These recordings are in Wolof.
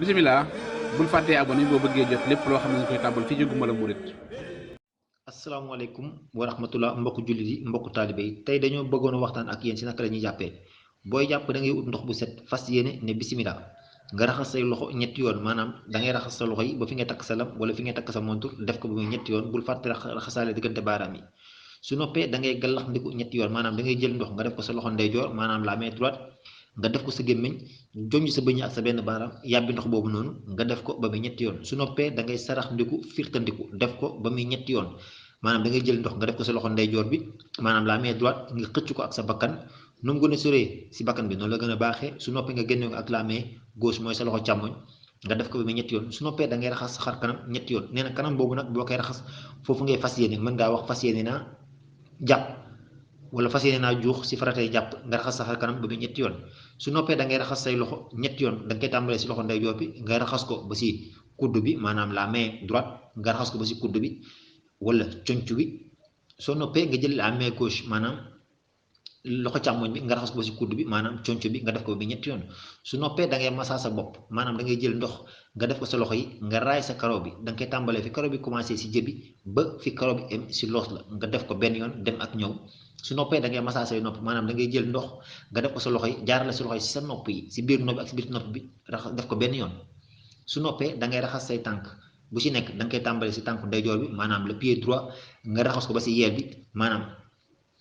bisimilah bul fàttee abonné boo bëggee jot lépp loo xam ne dañ koy tàmbal fii ci Gumbala Murit. asalaamaaleykum wa rahmatullah mbokku jullit yi mbokku taalibe yi tey dañoo bëggoon a waxtaan ak yéen si naka la ñuy jàppee booy jàpp da ngay ut ndox bu set fas yéene ne bisimilah nga raxas say loxo ñetti yoon maanaam da ngay raxas sa loxo yi ba fi ngay takk sa lam wala fi ngay takk sa montur def ko ba muy ñetti yoon bul fàtte raxasaale diggante baaraam yi su noppee da ngay gallax ndiku ñetti yoon maanaam da ngay jël ndox nga def ko sa loxo ndeyjoor maanaam la main droite nga def ko sa gémmiñ jonj sa bëñ ak sa benn baaraam yàbbi ndox boobu noonu nga def ko ba muy ñetti yoon su noppee da ngay sarax ndiku firtandiku def ko ba muy ñetti yoon maanaam da ngay jël ndox nga def ko sa loxo ndeyjoor bi maanaam la main droite nga xëcc ko ak sa bakkan nu mu gën a soree si bakkan bi noonu la gën a baaxee su noppee nga génne ko ak la main gauche mooy sa loxo càmmoñ nga def ko ba muy ñetti yoon su noppee da ngay raxas sa xar kanam ñetti yoon nee na kanam boobu nag boo koy raxas foofu ngay fas yéene mën ngaa wax fas yéene naa jàpp wala fas yéene naa juux si faratay jàpp nga raxas sa xar kanam ba muy ñetti yoon su noppee da ngay raxas say loxo ñetti yoon da nga koy tàmbalee si loxo ndeyjoor bi nga raxas ko ba si kudd bi maanaam la main droite nga raxas ko ba si kudd bi wala conc bi soo noppee nga jël la main gauche maanaam loxo càmmoñ bi nga raxas ko ba si kudd bi maanaam conc bi nga def ko ba ñetti yoon su noppee da ngay massa sa bopp maanaam da ngay jël ndox nga def ko sa loxo yi nga raay sa karaw bi da nga koy tàmbalee fi karaw bi commencé si jëbi ba fi karaw bi em si loos la nga def ko benn yoon dem ak ñëw su noppee da ngay massa say nopp maanaam da ngay jël ndox nga def ko sa loxo yi jaarale sa loxo yi si sa nopp yi si biir nopp bi ak si biir nopp bi raxas def ko benn yoon su noppee da ngay raxas say tànk bu ci nekk da nga koy tàmbalee si tànku ndeyjoor bi maanaam le pied droit nga raxas ko ba si yeel bi maanaam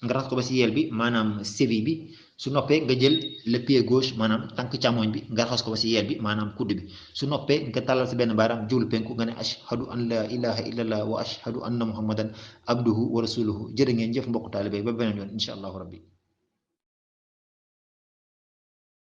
nga raxas ko ba si yeel bi maanaam cheville bi su noppee nga jël le pied gauche maanaam tànk càmmoñ bi nga raxas ko ba si yeel bi maanaam kudd bi su noppee nga tàllal si benn baaraam jublu penku nga ne ashhadu an la ilaha illallah wa ashhadu anna muhammadan abduhu wa rasuluhu jërë ngeen jëf mbokku taalibe ba beneen yoon incha allahu rabbi